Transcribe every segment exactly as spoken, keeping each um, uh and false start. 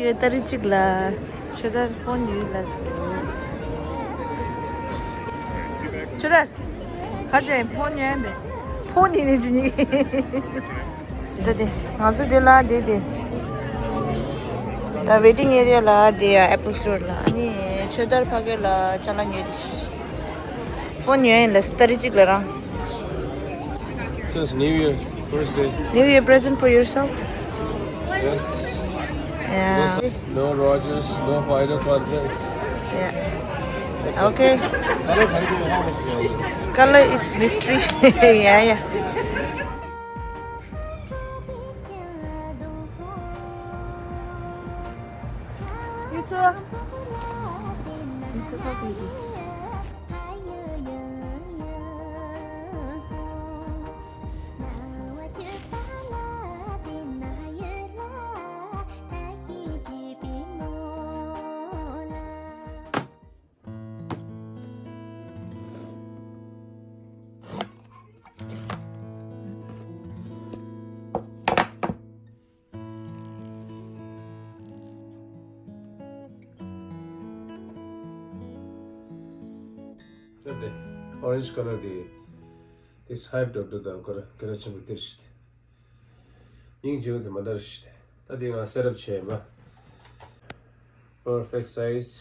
ཡོད། ཏ་རིག་གཅིག་ལ་ཆོས་དར་ཕོན་ཡོད་ལ་སོ། ཆོས་དར། ཁ་ཅན་ཕོན་ཡོད་མེད། ཕོན་ཡིན་ནི་ཅི་ནི། ད་དེ་ང་ཚོ་དེ་ལ་དེ་དེ། ད་ཝེ་ཊིང་ཨེ་རི་ཡ་ལ་དེ་ཡ་ཨེ་པལ་སི་ཊོར་ལ་ཨ་ནི་ཆོས་དར་ཕ་གི་ལ་ཅ་ལག་ཉོས་ཏེ། ཕོན་ཉོས་ཡིན་ལ་སོ་ཏ་རིག་གཅིག་ལ་རང་། Since New Year, first day. New Year present for yourself? Yes. Yeah. No Rogers, no final contract. Yeah. Okay. Color is mystery. Yeah, yeah. You too. You too. Orange color དེ། དེ་སའིབ་འགྲོ་འགྲོ་དང་ཁོ་ར་སྐད་ཆ་ཆེན་པོ་དེར་ཤི་སྟེ། སྙིང་རྗེ་བོ་དེ་མ་འདར་ཤི་སྟེ། ད་དེ་ང་སེ་ཊབ་བྱས་ཡིན་པ། Perfect size.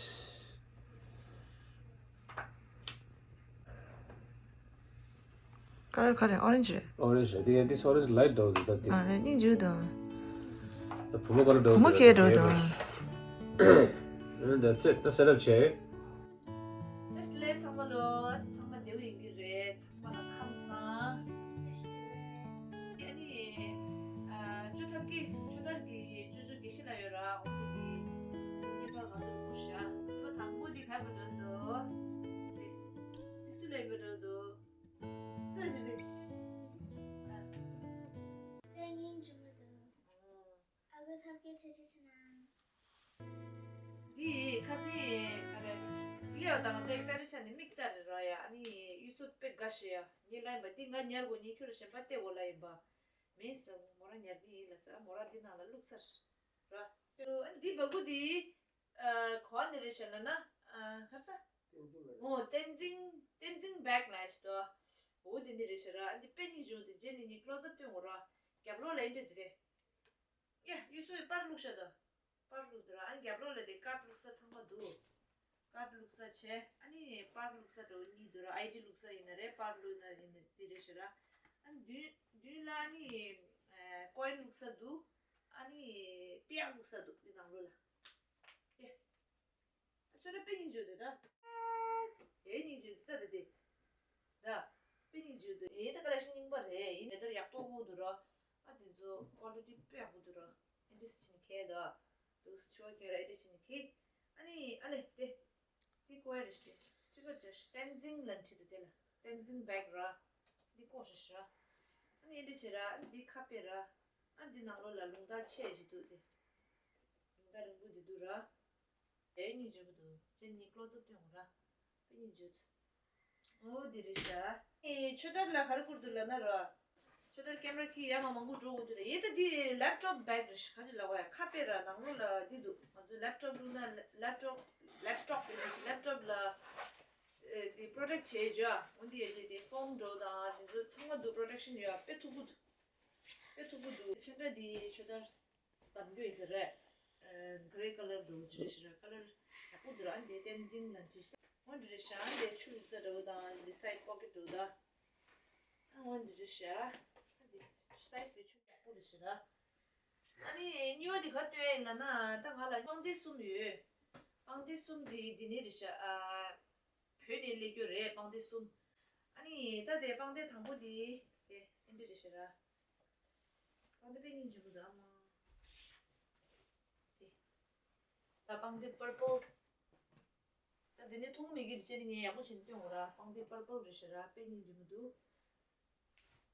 Color ཁ་རེ་orange རེད། Orange རེད། དེ་this orange light འགྲོ་འདུག་ད་དེ། ཨ་རེད། སྙིང་རྗེ་དང་། ད་བུ་མོ་color འགྲོ་བུ་མོ་འདུག་ཁྱེད་འགྲོ་དང་། That's it. ད་སེ་ཊབ་བྱས། ཅེས་ལེ་ཚང་མ་ལོ། ཨ་ནི་ཚང་མ་བདེ་བོ་ཡིན་གྱི་རེད། ཚང་མ་ལ་ཁམས་བཟང་། ཨ་ནི་ཨ་ཅོ་ཐབ་ཀྱི་ཆོས་དར་གྱི་ཅོ་ཅོ་དགེ་བཤེས་ལ་ཡོད་ར། འོ་དེ་གཉིས་པ་ག་ཚོད་བསྐུར་བཞག་གཉིས་པ་དང་པོ་དེ་ག་པར་འགྲོ་འདུག་དེ་སུ་ལ་ཡིན་པ་འགྲོ་འདུག་སུ་ལ་ཞིག་རེད། ཨ་ལེ་ཐབ་ཀྱི་ཐེ་ཆེ་ཆེ་ན། འདི་ཁ་སང་ཨ་ལེ་ལེའོ་དང་ང་ཚོ་ཨེག་སའི་ཊེཌ་ཆགས་ནས་མིག་ལྟ་རེ་ར་ཡ། ཨ་ནི་གཡུ་མཚོ་དཔེ་དགའ་ཤོས་ཡ། ངས་ལབ་ཡིན་པ་འདི་ང་ཉར་དགོས། ངས་ཁྱོད་ལ་གཞན་པ་སྟེར་དགོས་ལབ་ཡིན་པ། མེད་ཟེར། མོ་རང་ཉར་གྱི་ཡིན་ལབ་ཟེར། མོ་རང་འདི་ནང་ལ་བླུགས་ཚར་ར། ཨ་ནི་འདི་བ་གུ་འདི་ཨ་ག་ནས་རེད་ཤག་ལབ་ན། ཨ་ག་རེ་ཟ། བསྟན་འཛིན་མ་རེད། འོ་བསྟན་འཛིན། བསྟན་འཛིན་བེག་ལབ་ཡ་ཞིག་འདུག་འོ་དེ་ནས་རེད་ཤག་ར། ཨ་འདི་དཔེ་སྙིང་རྗེ་པོ་འདུག་རྗེས་ནས་ངས་ཀློ་ཛབ་སྟོན་དགོས་ར། རྒྱབ་ལོགས་ལ་ཨེ་འདྲ་འདི་རེད། ཡ་གཡུ་མཚོ་ཡི་པར་བླུགས་ཤག་འདུག་པར་བླུགས་འདུག་ར། ཨ་ནི་རྒྱབ་ལོགས་ལ་དེ་ཀར་ཌི་བླུགས་ས་ཚང་མ་འདུག་ཀར་ཌི་བླུགས་ས་བྱས། ཨ་ནི་པར་བླུགས་ས་འདྲ་བོ་གཉིས་འདུག་ར། ཨའི་ཌི་བླུགས་ས་ཡིན་ན་རེད། པར་བླུགས་ན་ཡིན་ན་དེ་རེད་ཤག་ར། ཨ་ནི་མདུན་མདུན་ལ་ཨ་ནི་ཨ་ཀོ་ཡིན་བླུགས་ས་འདུག་ཨ་ནི་པི་ཡག་བླུགས་ས་འདུག་འདི་ནང་ལོགས་ལ། ཡ། ཁྱོད་ར་དཔེ་སྙིང་རྗེ་འདུག་ད། ཨེ་སྙིང་རྗེ་འདུག་ད་ད་དེ། ད། དཔེ་སྙིང་རྗེ་འདུག་ཨེ་ད་ཀ་ལེག་ཤན་རྙིང་པ་རེད། ཡིན་ནའི་ད་ཡག་པོ་འདུག་ར། ཨ་དེ་ཚོ་ཀོ་ལི་ཊི་དཔེ་ཡག་པོ་འདུག་ར། ཨེ་འདྲས་བྱས་ནས་ཁྱེར་ད། འདུག་ཆོ་ཁྱེར་ར་ཨེ་འདྲས་བྱས་ནས་ཁྱེར། ཨ་ནི་ཨ་ལེ་དེ། དེ་ཀོ་ཡ་རེད་ཤག་དེ། སི་ཊི་ཀར་ཅིག་བསྟན་འཛིན་ལབ་བྲིས་འདུག་དེ་ལ། བསྟན་འཛིན་བེག་ར། འདི་ཀོ་ཤ་ཤ། ཨ་ནི་ཨེ་འདྲས་བྱས་ར། ཨ་ནི་འདི་ཁ་དཔེ་ར། ཨ་འདི་ནང་ལོགས་ལ་ལུང་རྟགས་ཆེ་ཞིག་འདུག་དེ། ལུང་རྟགས་རིང་པོ་འདི་འདུག་ར། དཔེ་སྙིང་རྗེ་པོ་འདུག་ཅན་ནི་ཀློ་ཛབ་སྟོན་དགོས་ར། དཔེ་སྙིང་རྗེ་པོ་འདུག་འོ་འདི་རེད་ཤག་ཨེ་ཆོས་དར་ལ་ག་རེ་བསྐུར་འདུག་ལབ་ན་ར། ཆོས་དར་ཀེམ་ར་ཁྱེར་ཡར་མར་མང་པོ་འགྲོ་དགོས་འདུག་ར། ཡེ་ད་འདི་ལེབ་ཊོབ་བེག་རེད་ཤག་ག་ཅི་ལབ་དགོས་ཡ། ཁ་དཔེ་ར་ནང་ལོགས་ལ་འདི་འདུག་ང་ཚོ་ལེབ་ཊོབ་བླུགས་ན་ལེབ་ཊོབ་ལེབ་ཊོབ་ལབ་ན་ལེབ་ཊོབ་ལ་ཨེ་འདི་པྲོ་ཊེག་བྱེད་རྒྱུ་ཨ། འོ་འདི་ཡ་ཅེ་དེ་ཕོམ་འགྲོ་དང་འདི་ཚོ་ཚང་མ་འདུག་པྲོ་ཊེག་ཤན་ཡོད་ཨ། དཔེ་མཐུག་པོ་འདུག་དཔེ་མཐུག་པོ་འདུག་ཚོན་ཁྲ་འདི་ཆོས་དར། དམ་རྒྱུ་ཡིན་ས་རེད། ཨ་གྷི་རེ་ཀ་ལར་འདྲ་བོ་ཅིག་རེད་ཤག་ར། ཀ་ལར་ཡག་པོ་འདུག་ར། ཨ་འདི་བསྟན་འཛིན་ལབ་བྲིས་ཤག་འོ་འདི་རེད་ཤག་ཨ་འདི་ཆུ་བླུགས་ས་འདྲ་བོ་དང་འདི་སའིཌ་པོ་ཀེཊ་འདྲ་བོ་དང་། ཨ་འོ་འདི་རེད་ཤག་ཨ་འདི་སའིཛ་འདི་ཆུ་ཡག་པོ་རེད་ཤག་ར། ཨ་ནི་གཉིས་པ་འདི་ག་སྟོན་ཡིན་ལབ་ན་ད་ང་ལ་པང་གདན་གསུམ་ཡོད། པང་གདན་གསུམ་འདི་འདི་ནས་རེད་ཤག་ཨ་བོད་ནས་སླེབས་རྒྱུ་རེད་པང་གདན་གསུམ། ཨ་ནི་ད་དེ་པང་གདན་དང་པོ་འདི་དེ་ཨེ་འདྲ་རེད་ཤག་ར། པང་གདན་དཔེ་སྙིང་རྗེ་པོ་འདུག་ཨ་མ། དེ། ད་པང་གདན་པར་པལ། ད་འདི་ནས་མཐོང་མི་གི་རེད་ཅེ་ནི་ངས་ཡག་པོ་བྱས་ནས་སྟོན་དགོས་ར། པང་གདན་པར་པལ་རེད་ཤག་ར། དཔེ་སྙིང་རྗེ་མོ་འདུག་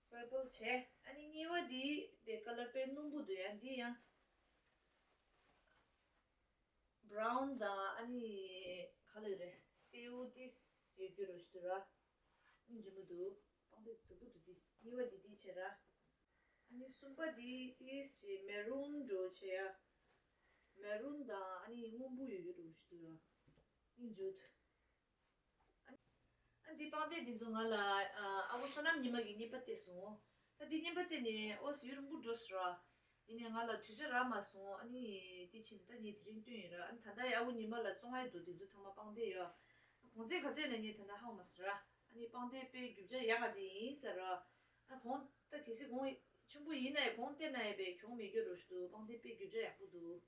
པར་པལ་བྱས། ཨ་ནི་གཉིས་པ་འདི་དེ་ཀ་ལར་དཔེ་སྣུམ་པོ་འདུག་ཡ། འདི་ཡང་བྷ་རའུན་དང་ཨ་ནི་ག་ལེར་རེད། སེའུ་ཏིས་ཡོད་རྒྱུ་རོ་ཞིག་འདུག་ར། སྙིང་རྗེ་མོ་འདུག་པང་གདན་རྫིག་པོ་འདུག་འདི། གཉིས་པ་འདི་འདི་བྱས་ར། ཨ་ནི་གསུམ་པ་འདི་ཏིས་ཞེ་མེ་རུན་འདྲ་བོ་བྱས་ཡ། མེ་རུན་དང་ཨ་ནི་སྔོན་པོ་ཡོད་རྒྱུ་འདུག་ཞུ་འདུག་ཡ། སྙིང་རྗེ་འདུག་ཨ་ནི་འདི་པང་གདན་འདི་ཚོ་ང་ལ་ཨ་ཨ་ཁུ་བསོད་ནམས་ཉི་མ་གིས་རྔན་པ་སྟེར་སོང་། ད་འདི་རྔན་པ་སྟེར་ནས་ཨོ་ཟི་ཡུན་རིང་པོ་འགྲོ་སོང་ར། ཡིན་ནའི་ང་ལ་དུས་ཚོད་རག་མ་སོང་། ཨ་ནི་འདི་ཕྱིན་ད་ངས་དེ་རིང་བཏོན་ཡིན་ར། ཨ་ནི་ད་ལྟ་ཡ་ཨ་ཁུ་ཉི་མ་ལ་བཙོང་ཡ་འདུག་འདི་ཚོ་ཚང་མ་པང་གདན་ཡོད། གོང་ཚད་ག་ཚོད་ཡིན་ན་ངས་ད་ལྟ་ཧ་གོ་མ་སོང་ར། ཨ་ནི་པང་གདན་དཔེ་རྒྱུ་ཆ་ཡག་ག་དེ་ཡིན་ས་ར། ཨ་གོང་ད་གལ་སྲིད་གོང་ཆེན་པོ་ཡིན་ན་ཡང་གོང་བལྟས་ན་ཡང་དཔེ་གྱོང་མེད་རྒྱུ་རུ་ཞིག་འདུག་པང་གདན་དཔེ་རྒྱུ་ཆ་ཡག་པོ་འདུག་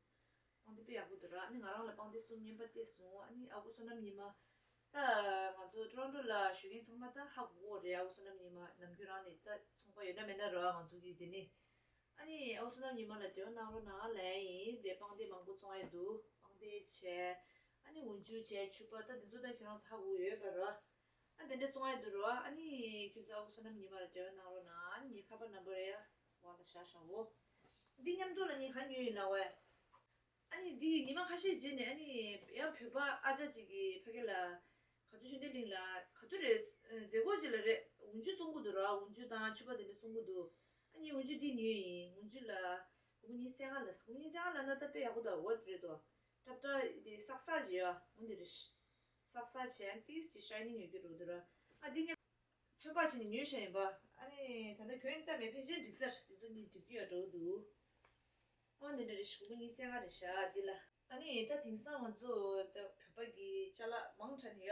པང་གདན་དཔེ་ཡག་པོ་འདུག་ར། ཨ་ནི་ང་རང་ལ་པང་གདན་གསུམ་རྔན་པ་སྟེར་སོང་། ཨ་ནི་ཨ་ཁུ་བསོད་ནམས་ཉི་མ། ད་ང་ཚོ་ཊོ་རོན་ཊོ་ལ་བཞུགས་མཁན་ཚང་མ་ད་ཧ་གོ་གི་རེད། ཨ་ཁུ་བསོད་ནམས་ཉི་མ་ནམ་རྒྱུན་རང་ནས་ད་ཚོང་པ་ཡོད་ན་མེད་ན་ར་ང་ཚོ་གི་དེ་ནས། ཨ་ནི་ཨ་ཁུ་བསོད་ནམས་ཉི་མ་ལ་འབྲེལ་བ་གནང་རོགས་གནང་ལབ་ཡིན། དེ་པང་གདན་མང་པོ་བཙོང་ཡ་འདུག་པང་གདན་བྱས། ཨ་ནི་འོག་འཇུ་བྱས། ཕྱུ་པ། ད་འདི་ཚོ་ད་ཁྱོད་རང་ཚོ་ཧ་གོ་ཡོད་པ་ར། ཨ་དེ་འདྲ་བཙོང་ཡ་འདུག་ར། ཨ་ནི་ཁྱོད་ཚོ་ཨ་ཁུ་བསོད་ནམས་ཉི་མ་ལ་འབྲེལ་བ་གནང་རོགས་གནང་། ཨ་ནི་ངའི་ཁ་པར་ནམ་བར་ཡ་བ་ལ་བཞག་བཞག་འོ། འདི་མཉམ་དུ་ལ་ངས་ག་ཉོས་ཡིན་ལབ་པས། ཨ་ནི་འདི་ཉི་མ་ཁ་ཤས་རྗེས་ནས་ཨ་ནི་ཡང་བོད་པ་ཨ་ཅག་ཅིག་གིས་ཕ་གི་ལ་ག་ཚོད་ཞུ་འདི་གླིང་ལ་ག་དུས་རེད། མཛད་སྒོ་ཅིག་ལ་རེད། འོག་འཇུ་བཙོང་གི་འདུག་ར། འོག་འཇུ་དང་ཕྱུ་པ་དེ་འདྲ་བཙོང་གི་འདུག་ཨ་ནི་འོག་འཇུ་འདི་ཉོས་ཡིན། འོག་འཇུ་ལ་སྒོར་མོ་ཉི་ཤུ་རྩ་ལྔ་ལ། སྒོར་མོ་ཉི་ཤུ་རྩ་ལྔ་ལ་ན་ད་དཔེ་ཡག་པོ་འདུག་འོ་དེ་རེད་དོ། ཏྲབ་ཏྲ་དེ་སག་སག་ཅིག་ཡོད། འོ་འདི་རེད། སག་སག་བྱས། ཨ་ཏིས་ཅིག་ཤའི་ནིང་ཡོད་ཀྱི་རེད་འདུག་ར། ཨ་འདི་ཉོས། ཚོད་དཔག་བྱས་ནས་ཉོས་བཞག་ཡིན་པ། ཨ་ནི་ད་ལྟ་གྱོན་སྟབས་མེད། ཕལ་ཆེར་འགྲིག་ས་རེད། དེ་ཚོ་གཉིས་འགྲིག་རྒྱུ་ཡ་འགྲོ་འདུག་ཨོ་འདི་འདྲ་རེད་ཤག་སྒོར་མོ་ཉི་ཤུ་རྩ་ལྔ་རེད་ཤག་འདི་ལ། ཨ་ནི་ད་དེང་སང་ང་ཚོ་ད་བོད་པ་གི་ཅ་ལག་མང་དྲགས་ནས་ཡ།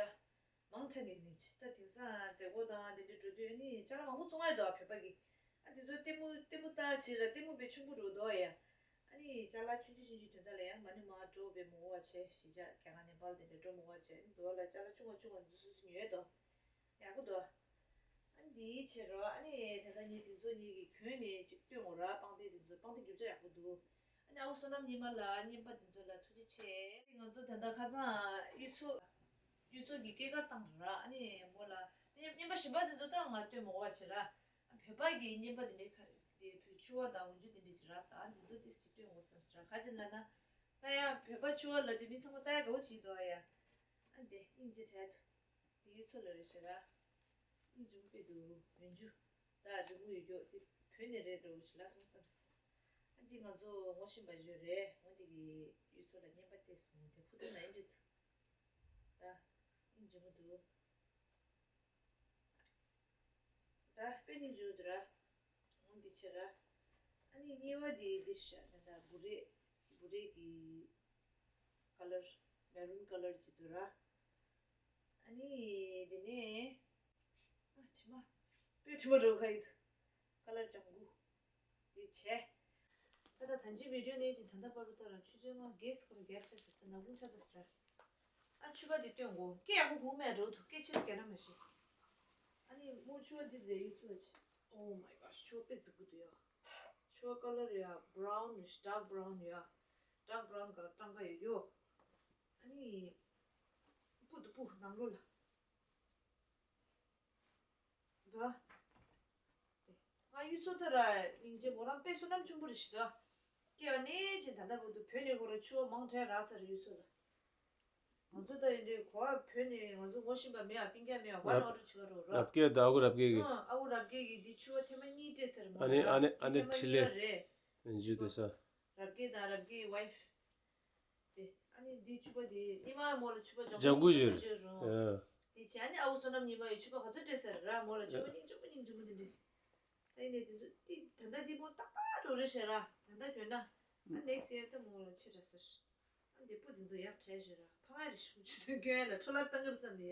མང་དྲགས་ནས་ནི་ད་དེང་སང་མཛད་སྒོ་དང་དེ་འདྲ་འགྲོ་དུས་ཨ་ནི་ཅ་ལག་མང་པོ་བཙོང་ཡ་འདུག་བོད་པ་གི། ཨ་དེ་ཚོ་ལྟད་མོ་ལྟད་མོ་ལྟ་བྱས་ར། ལྟད་མོ་དཔེ་ཆུང་པོ་འགྲོ་འདུག་ཡ། ཨ་ནི་ཅ་ལག་ཆུང་ཆུང་ཆུང་ཆུང་དོན་དག་ལ་ཡང་མ་ནི་མ་འགྲོ་བའི་མོ་བ་བྱས། གཞིས་ཆགས་རྒྱ་གར་ནེ་པཱལ་དེ་འདྲ་འགྲོ་མོ་བ་བྱས། ཨ་ནི་འདུག་ལ་ཅ་ལག་ཆུང་བ་ཆུང་བ་འདི་ཚོ་སུ་སུ་ཉོས་འདུག་ཡག་པོ་འདུག་ཨ་ནི་འདིའི་ཕྱིར་རོ། ཨ་ནི་ད་ལྟ་ངས་དེ་ཚོ་གཉིས་ཀྱི་གྱོན་ནས་ཅིག་སྟོན་འོ་ར། པང་གདན་དེ་ཚོ། པང་གདན་རྒྱུ་ཆ་ཡག་པོ་འདུག་ཨ་ནི་ཨ་ཁུ་བསོད་ནམས་ཉི་མ་ལ་རྔན་པ་དེ་ཚོ་ལ་ཐུགས་རྗེ་ཆེ། ང་ཚོ་ད་ལྟ་ཁ་སང་གཡུ་མཚོ། གཡུ་མཚོ་གི་སྐྱེས་སྐར་བཏང་ར། ཨ་ནི་མོ་ལ་རྔན་པ་གཞན་པ་དེ་ཚོ་ད་ང་སྟོན་མ་དགོས་པ་བྱེད་ར། བོད་པ་གི་རྔན་པ་དེ་འདྲའི་ཁ་དེ་བོད་ཕྱུ་པ་དང་འོག་འཇུ་དེ་འདྲའི་ཅིག་རག་ས། ཨ་ནི་དེ་ཚོ་ཏིས་ཅིག་སྟོན་དགོས་བསམ་ཟེར་ར། ག་ཅི་ལབ་ན། ད་ཡང་བོད་པ་ཕྱུ་པ་ལབ་དུས་མི་ཚང་མ་ལྟ་ཡ་དགའ་པོ་བྱེད་འདུག་ཨ་ཡ། ཨ་འདི་སྙིང་རྗེ་བྲལ་འདུག་འདི་གཡུ་མཚོ་ལ་རེད་ཤག་ར། སྙིང་རྗེ་པོ་དཔེ་འདུག་འོག་འཇུ། ད་རི་མོ་ཡོད་རྒྱུ་དེ་བོད་ནས་རེད་འགྲོ་ཞིག་ལ་སོང་བསམ། ཨ་འདི་ང་ཚོ་ངོ་ཤེས་པ་ཞིག་རེད། འོ་འདི་གི་གཡུ་མཚོ་ལ་རྔན་པ་སྟེར་སོང་། དེ་ཕུ་ཏུ་ན་ཡིན་འདྲ་འདུག་ད་སྙིང་རྗེ་མོ་འདུག་ད་དཔེ་སྙིང་རྗེ་པོ་འདུག་ར། འོ་འདི་ཕྱིར་ར། ཨ་ནི་གཉིས་པ་དེ་འདིར་ཤག་ད་ལྟ་བུ་རེ་བུ་རེ་གི་ཀ་ལར། མེ་རུན་ཀ་ལར་ཅིག་འདུག་ར། ཨ་ནི་དེ་ནས་ཨ་དྲི་མ། སྤོས་དྲི་མ་འདྲ་པོ་ཁ་ཡི་འདུག་ཀ་ལར་ལྗང་གུ་དེ་བྱས། ད་ལྟ་ད་ཅི་བི་ཌིའོ་ནས་ཅིག་ད་ལྟ་བར་དུ་ད་རང་ཆུ་ཚོད་ལྔ་བརྒྱད་ཙམ་རྒྱབ་ཆགས་ཟེར། ད་ནག་ཁུང་ཆགས་ཚར་ཟེར། ཨ་ཕྱུ་པ་དེ་སྟོན་དགོས། སྐད་ཡག་པོ་གོ་མེད་འགྲོ་འདུག་སྐད་ཆེ་ཙམ་རྒྱག་ན་མ་ཤེས། ཨ་ནི་མོ་ཕྱུ་པ་འདི་རེད། གཡུ་མཚོ་ཅིག Oh my gosh, ཕྱུ་པ་དཔེ་རྫིག་པོ་འདུག་ཡ། ཕྱུ་པ་ཀ་ལར་ཡ་བྷ་རའུན་ནི་ཌརྐ་བྷ་རའུན་ཡ། ཌརྐ་བྷ་རའུན་ག་ལ་སྤྲང་ཀ་ཡོད་ཡོ། ཨ་ནི་སྤུ་འདུག་སྤུ་ནང་ལོགས་ལ། འདུག་ཨ། ང་གཡུ་མཚོ་ད་ར་སྙིང་རྗེ་མོ་རང་དཔེ་བསོད་ནམས་ཆེན་པོ་རེད་ཤག་འདུག་ཨ། སྐྱེ་བ་ནས་བྱས་ད་ལྟ་བར་དུ་བོད་ནས་ཁོ་རང་ཕྱུ་པ་མང་དྲགས་རག་ཚར་གཡུ་མཚོ་ལ། ང་ཚོ་ད་ཡིན་དུས་གོ་བ་བོད་ནས་ང་ཚོ་ངོ་ཤེས་པ་མེད་ཨ། སྤུན་ཀྱག་མེད་ཨ། ཝན་ཨོ་ཌར་བྱེད་ག་འགྲོ་ར། རབ་རྒྱས་ད་ཨ་ཁུ་རབ་རྒྱས་ཀྱི། ཨ་ཨ་ཁུ་རབ་རྒྱས་ཀྱི་འདི་ཕྱུ་པ་ཐེངས་མ་གཉིས་སྤྲད་ཚར་མོ་ཨ་ནི་ར། ཨ་ནི་ཨ་ནི་ཐེངས་མ་ཁྲི་ལེ། གཉིས་པ་རེད། འཇུ་དེ་ས། རབ་རྒྱས་དང་རབ་རྒྱས་ཀྱི་ཝའིཕ། དེ་ཨ་ནི་འདི་ཕྱུ་པ་དེ་ཉི་མ་མོ་ལ་ཕྱུ་པ་ལྗང་ལྗང་གུ་ཡོད་རེད། ཡོད་རུང་། ཨ། དེ་བྱས་ཨ་ནི་ཨ་ཁུ་བསོད་ནམས་ཉི་མ་ཡི་ཕྱུ་པ་ག་ཚོད་སྤྲད་ཟེར་ར། མོ་ལ་ཕྱུ་པ་སྙིང་རྗེ་པོ་སྙིང་རྗེ་པོ་དེ་འདྲས། ད་ཡིན་ནའི་དེ་ཚོ་ཏི་ད་ལྟ་འདི་མོ་ཏག་ཏག་འགྲོ་རེད་ཟེར་ར། ད་ལྟ་གྱོན་ན། ཨ་ནེག་སི་ཡར་ད་མོ་ལ་ཕྱིར་ར་ཟེར། ཨ་འདི་སྤུ་དེ་ཚོ་ཡག་དྲགས་ཟེར་ར། ཕ་ང་རེ་ཞུ་ཆུ་ཚོད་གྱོན་ཡ་ལ་འཕྲོ་བརླག་བཏང་གི་རེད་བསམ་ནས་ཡ།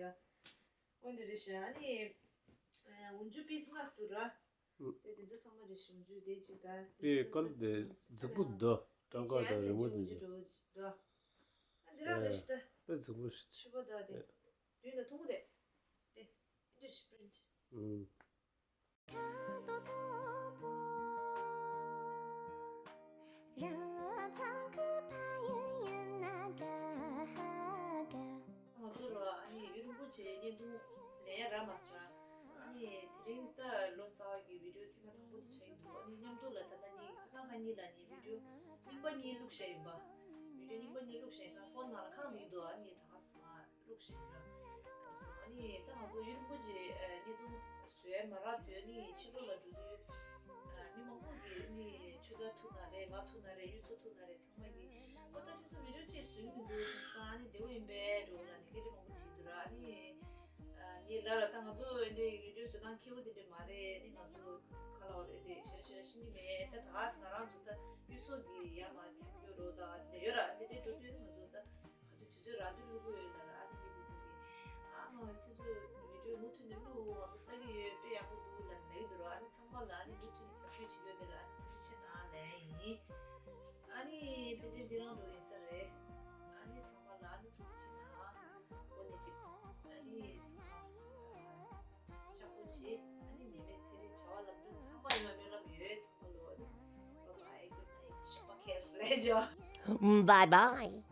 འོ་འདི་རེད་ཟེར། ཨ་ནི་འོག་འཇུ་པིས་ལྔ་འདུག་ར། ཨུ། དེ་དེ་ཚོ་ཚང་མ་རེད་ཞིང་ཆུ་དེ་ཅིག་ད། དེ་ཀལ་དེ་རྫིག་པོ་འདུག་སྤྲང་ཀ་དང་རི་མོ་དེ་ཚོ། ཨ་འདི་རང་རེད་ཤི་ད། ཨེ་རྫིག་པོ་ཤི། ཕྱུ་པ་ད་དེ། ཨེ། དུས་ན་ཐུང་གུ་དེ། དེ། English print། ཨུ། ང་ཚོ་ལ་ཨ་ནི་ཡུན་རིང་པོ་བྱས་བརྙན་ཐུང་ལེན་ཡ་རག་མ་སོང་། ཨ་ནི་དེ་རིང་ད་ལོ་གསར་བ་གི་བི་ཌིའོ་ཐེངས་མ་དང་པོ་དེ་ཆགས་ཀྱི་འདུག་ཨ་ནི་མཉམ་དུ་ལ་ད་ལྟ་ནི་ཁ་སང་ཁ་ཉིན་ལ་ནི་བི་ཌིའོ་རྙིང་པ་གཉིས་བླུགས་བཞག་ཡིན་པ། བི་ཌིའོ་རྙིང་པ་གཉིས་བླུགས་བཞག་ཡིན་ཁ་ཕོན་ནང་ལ་ཁང་ནི་འདུག་ཨ་ནི་ད་ང་སི་མ་བླུགས་བཞག་ཡིན་ར། ཨ་ནི་ད་ང་ཚོ་ཡུན་རིང་པོ་ཅིག་བརྙན་ཐུང་བཟོས་མ་རག་དུས་ཨ་ནི་ཕྱི་དྲོ་ལ་འགྲོ་དུས། མང་པོ་གིས་ནི་ཆུ་ཚོད་ཐུག་ན་རེད། ང་ཐུག་ན་རེད། གཡུ་མཚོ་ཐུག་ན་རེད། ཚང་མ་གིས་ཨོ་ད་ཁྱོད་ཚོ་བི་ཌིའོ་ཅིག་བཟོས་མི་འདུག་དེང་སང་ཨ་ནི་བདེ་པོ་ཡིན་པས་འགྲོ་ལ་ནི་སྐད་ཆ་མང་པོ་དྲིས་འདུག་ར། ཨ་ནི་ངས་ལབ་ར། ད་ང་ཚོ་འདི་འདྲའི་བི་ཌིའོ་བཟོ་སྟངས་ཁེ་པོ་དེ་འདྲ་མ་རེད། ནི་ང་ཚོ་ག་ལ་བ་རེད་དེ་ཞེ་དྲག་ཞེ་དྲག་ཤེས་ཀྱི་མེད། ད་ད་ག་ས་ང་རང་ཚོ་ད་གཡུ་མཚོ་གི་ཡར་མར་འཁྱམ་རྒྱུ་རོ་ད་དེ་ཡོད་ར། དེ་འདྲའི་འགྲོ་དུས་ང་ཚོ་ད་ག་དུས་དུས་ཚོད་རག་དུས་བླུག་གི་ཡོད་ལ་ར། ཨ་ནི་མི་དེ་ཚོ་གིས་ཨ་མ་ཁྱོད་ཚོ་བི་ཌིའོ་མུ་མཐུད་ནས་བླུག་ང་ཚོ་ལྟ་གི་ཡོད། དཔེ་ཡག་པོ་འདུག་ལབ་ནས་ལབ་ཀྱི་འདུག་ར། ཨ་ནི་ཚང་མ་ལ་ཨ་ནི་མུ་མཐུད་ནས་རྒྱབ་སྐྱོར་བྱེད་ཀྱི་ཡོད་དེ་ལ་ཨ་ནི་ཐུགས་རྗེ་ཆེ་གནང་ལབ་ཡིན། ཨ་ནི་ཕལ་ཆེར་འདི་རང་འགྲོ་ཡིན་ས་རེད། ཨ་ནི་ཚང་མ་ལ་ཨ་ནི་ཐུགས་རྗེ་ཆེ་གནང་། འོ་ནི་ཅིག་ཨ་ནི་ཚང་མ་ལྕགས་པོ་བྱེད། ཨ་ནི་ནད་མེད་ཚེ་རིང་བྱ་བ་ལམ་འགྲོ་ཚང་མ་ཡོང་བའི་སྨོན་ལམ་ཡོད། ཚང་མ་ལོ། Bye bye, good night, ཤོག་པ་ཁེར་ལས་ཇོ། Bye bye.